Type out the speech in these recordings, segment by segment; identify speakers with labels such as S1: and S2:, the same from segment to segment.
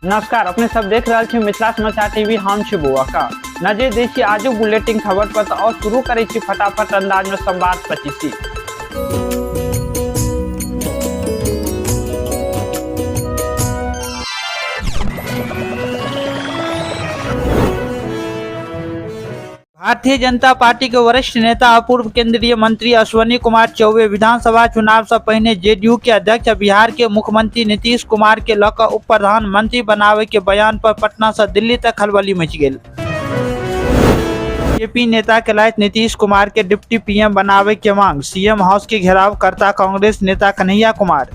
S1: नमस्कार, अपने सब देख रहल छी मिथिला समाचार टीवी। हम छी बौआ का नजर दै छी आजुक बुलेटिन खबर पर। तऽ और शुरू करै छी फटाफट अंदाज में संवाद पच्चीसी। भारतीय जनता पार्टी के वरिष्ठ नेता और पूर्व केंद्रीय मंत्री अश्विनी कुमार चौबे विधानसभा चुनाव से पहिने जेडीयू के अध्यक्ष बिहार के मुख्यमंत्री नीतीश कुमार के लऽ कऽ उप प्रधानमंत्री बनावे के बयान पर पटना से दिल्ली तक खलबली मचि गेल। बीजेपी नेता केलथि नीतीश कुमार के डिप्टी पीएम बनावे के मांग, सीएम हाउस के घेराव करता कांग्रेस नेता कन्हैया कुमार।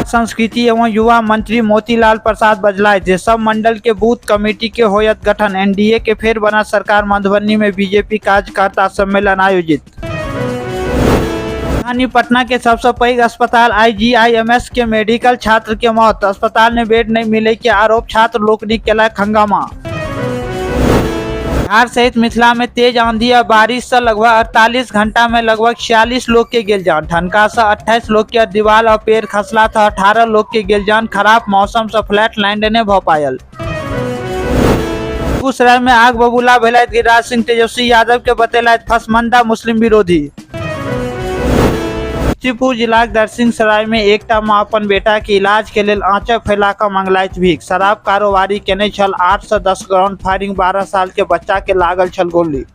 S1: संस्कृति एवं युवा मंत्री मोतीलाल प्रसाद बजलाय जे सब मंडल के बूथ कमेटी के होयत गठन, एनडीए के फेर बनत सरकार। मधुबनी में बीजेपी कार्यकर्ता सम्मेलन आयोजित। राजधानी पटना के सबसे पैघ अस्पताल आईजीआईएमएस के मेडिकल छात्र के मौत, अस्पताल में बेड नहीं मिले के आरोप, छात्र लोकनि केलक हंगामा। बिहार सहित मिथिला में तेज आंधी आ बारिश से लगभग 48 घंटा में लगभग 46 लोग के गेल जान। ठनका से 28 लोग के दीवार और पेड़ खसला था, 18 लोग के गेल जान। खराब मौसम से फ्लैट लैंड नहीं भ पायल। बेगूसराय में आग बबूला भेलथि गिरिराज सिंह तेजस्वी यादव के बतेलथि फसमंदा मुस्लिम विरोधी। समस्तीपुर जिलाक दरसिंहसराय में एकटा माँ अपन बेटा के इलाज के लेल आंचर फैला कऽ मंगलथि भीख। शराब कारोबारी केने छल 8 से 10 राउंड फायरिंग, 12 साल के बच्चा के लागल छल गोली।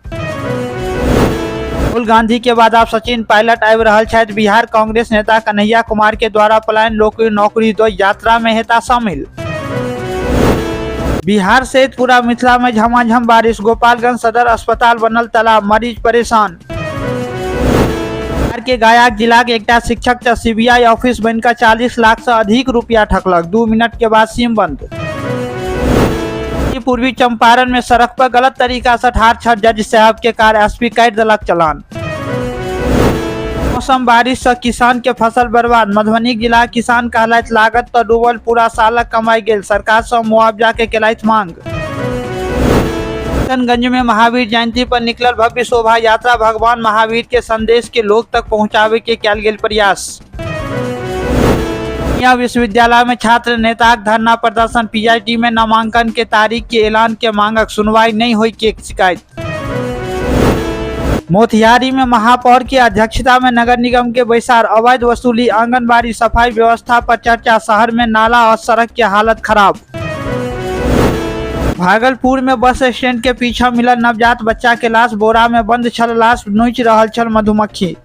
S1: राहुल गांधी के बाद आब सचिन पायलट आबि रहल छथि। बिहार कांग्रेस नेता कन्हैया कुमार के द्वारा पलायन लोक नौकरी दो यात्रा में हेता शामिल। बिहार सहित पूरा मिथिला में झमाझम बारिश, गोपालगंज सदर अस्पताल बनल तालाब, मरीज परेशान। बिहार के गया जिला के एकटा शिक्षक त सीबीआई ऑफिस बनकर 40 लाख से अधिक रुपया ठकलक, 2 मिनट के बाद सिम बंद। पूर्वी चंपारण में सड़क पर गलत तरीका से ठाढ़ छल जज साहब के कार, एसपी काटि देलक चलान। मौसम बारिश से किसान के फसल बर्बाद, मधुबनी जिला किसान कहलथि लागत त डूबल पूरा सालक कमाई गेल, सरकार से मुआवजा के केलथि मांग। किशनगंज में महावीर जयंती पर निकलल भव्य शोभा यात्रा, भगवान महावीर के संदेश के लोग तक पहुंचावे के कयल गेल प्रयास। पूर्णिया विश्वविद्यालय में छात्र नेताक धरना प्रदर्शन, पीआईटी में नामांकन के तारीख के ऐलान के मांगक सुनवाई नहीं हुई के शिकायत। मोतिहारी में महापौर की अध्यक्षता में नगर निगम के बैसार, अवैध वसूली, आंगनबाड़ी, सफाई व्यवस्था पर चर्चा, शहर में नाला और सड़क की हालत खराब। भागलपुर में बस स्टैंड के पीछा मिलल नवजात बच्चा के लाश, बोरा में बंद छल लाश, नोच रहल छल मधुमक्खी।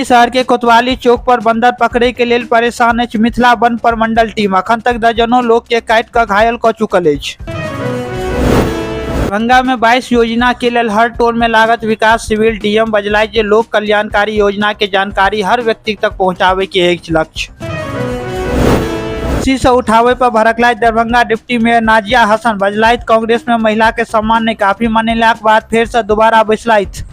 S1: शहर के कोतवाली चौक पर बंदर पकड़े के लेल परेशान अछि मिथिला वन प्रमंडल टीम, अखन तक दर्जनों लोग के काटि कऽ घायल कऽ चुकल अछि। दरभंगा में 22 योजना के लेल हर टोल में लागत विकास शिविर, डीएम बजलाय जे लोक कल्याणकारी योजना के जानकारी हर व्यक्ति तक पहुंचावे के अछि लक्ष्य। कुर्सी से उठावे पर भड़कलाय दरभंगा डिप्टी मेयर नाजिया हसन, बजलाइत कांग्रेस में महिला के सम्मान ने काफी मनेलाक बाद फेर से दोबारा बैसलाइत।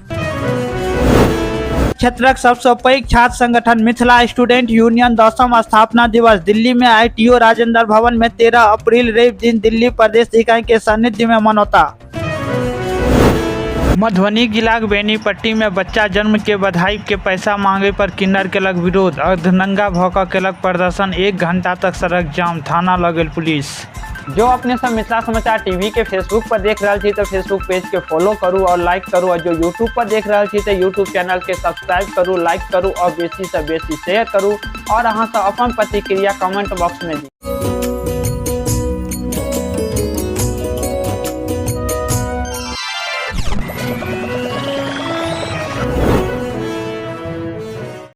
S1: क्षेत्रक सबसे पैघ छात्र संगठन मिथिला स्टूडेंट यूनियन 10म स्थापना दिवस दिल्ली में आईटीओ राजेंद्र भवन में 13 अप्रैल रवि दिन दिल्ली प्रदेश इकाई के सानिध्य में मनौता। मधुबनी जिलाक बेनीपट्टी में बच्चा जन्म के बधाई के पैसा मांगे पर किन्नर केलक विरोध, अर्धनंगा भऽ कऽ केलक प्रदर्शन, 1 घंटा तक सड़क जाम, थाना लऽ गेल पुलिस। जो अपने सब मिथिला समाचार टीवी के फेसबुक पर देख रहल छी तो फेसबुक पेज के फॉलो करू और लाइक करू, और जो यूट्यूब पर देख रहल छी तो यूट्यूब चैनल के सब्सक्राइब करू, लाइक करू और बेसी से बेसी शेयर करू, और अहाँ सब अपन प्रतिक्रिया कमेंट बॉक्स में दी।